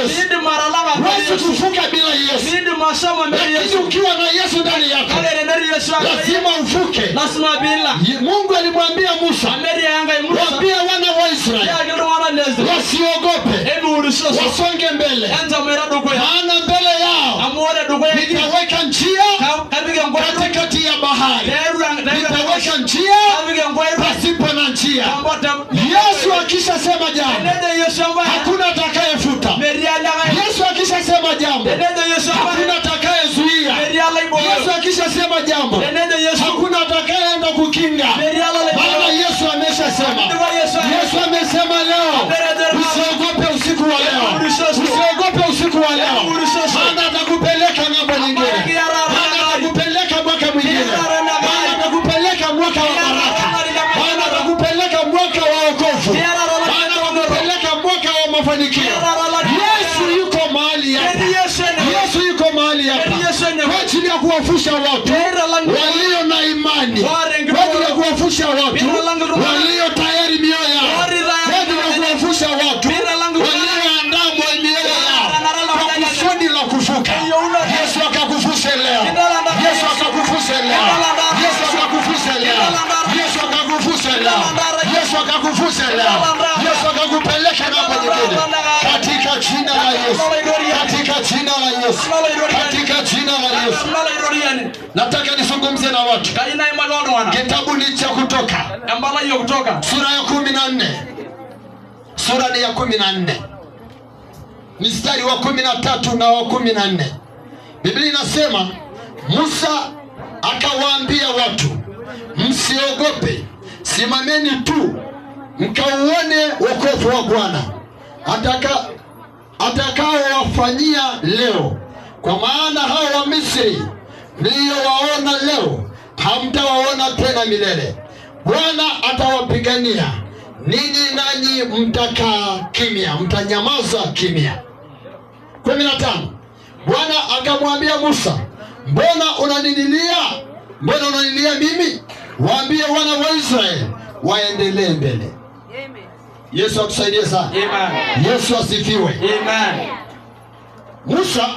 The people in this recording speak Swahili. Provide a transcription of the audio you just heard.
Yesu, Miindim atalanga huwezi kuvuka bila Yesu. Miindim ashomo metii Lakini Yesu. ukiwa na Yesu ndani yako, Kake tenetii Yesu atua iyie, lazima uvuke. lasima piila. Mungu alimwambia Musa, Amu etii Enkai Musa, waambie wana wa Israeli tiaki iltung'anak le Israel wasiogope, emiurishoso, wasonge mbele, enchomoita dukuya, maana mbele yao amu ore dukuya eji nitaweka njia kapik enkoitoi katikati ya bahari, tiatua nitaweka njia kapik enkoitoi pasipo na njia. tembo Yesu akishasema jambo, tenejo Yesu embaye, hakuna atakayefuta. metii alikae. Yesu akishasema jambo, Tenejo Yesu embaye, hakuna atakayezuia. metii alaibooyo. Yesu akishasema jambo, Tenejo Yesu, hakuna atakayeenda kukinga, metii maana alalaibooyo. Yesu ameshasema. Indipa Yesu Yesu amesema leo, usiogope usiku wa leo, usiogope usiku wa leo, maana atakupeleka ng'ambo nyingine, maana atakupeleka mwaka mwingine, maana atakupeleka mwaka wa baraka, maana atakupeleka mwaka wa wokovu, maana atakupeleka mwaka wa mafanikio. Yesu yuko mahali hapa, Ketii Yesu ene. Yesu yuko mahali hapa Ketii Yesu ene. kwa ajili ya kuwafusha watu walio na imani, kwa ajili ya kuwafusha watu walio tayari mioyo yao, kwa ajili ya kuwafusha watu walioandaa mioyo yao kwa kusudi la kuvuka. Yesu akakuvushe leo, Yesu akakuvushe leo, Yesu akakuvushe leo, Yesu akakuvushe leo, Yesu akakuvushe leo, Yesu akakupeleka ng'ambo nyingine, katika jina la Yesu, katika jina la Yesu, katika jina la Yesu. Olaitoriani. Nataka nizungumze na watu. Kayieu naimaki oltung'anak. Kitabu ni cha Kutoka Empalai e Kutoka sura ya 14, sura ni ya 14 mstari wa 13 na wa 14. Biblia inasema Musa akawaambia watu, msiogope, simameni tu mkauone wokovu wa Bwana atakaowafanyia leo, kwa maana hao wa Misri mliowaona leo hamtawaona tena milele. Bwana atawapigania ninyi, nanyi mtakaa kimya, mtanyamaza kimya. 15. Bwana akamwambia Musa, mbona unanililia? Mbona unanililia mimi? Waambie wana wa Israeli waendelee mbele. Yesu atusaidie sana. Amen. Yesu asifiwe. Amen. Musa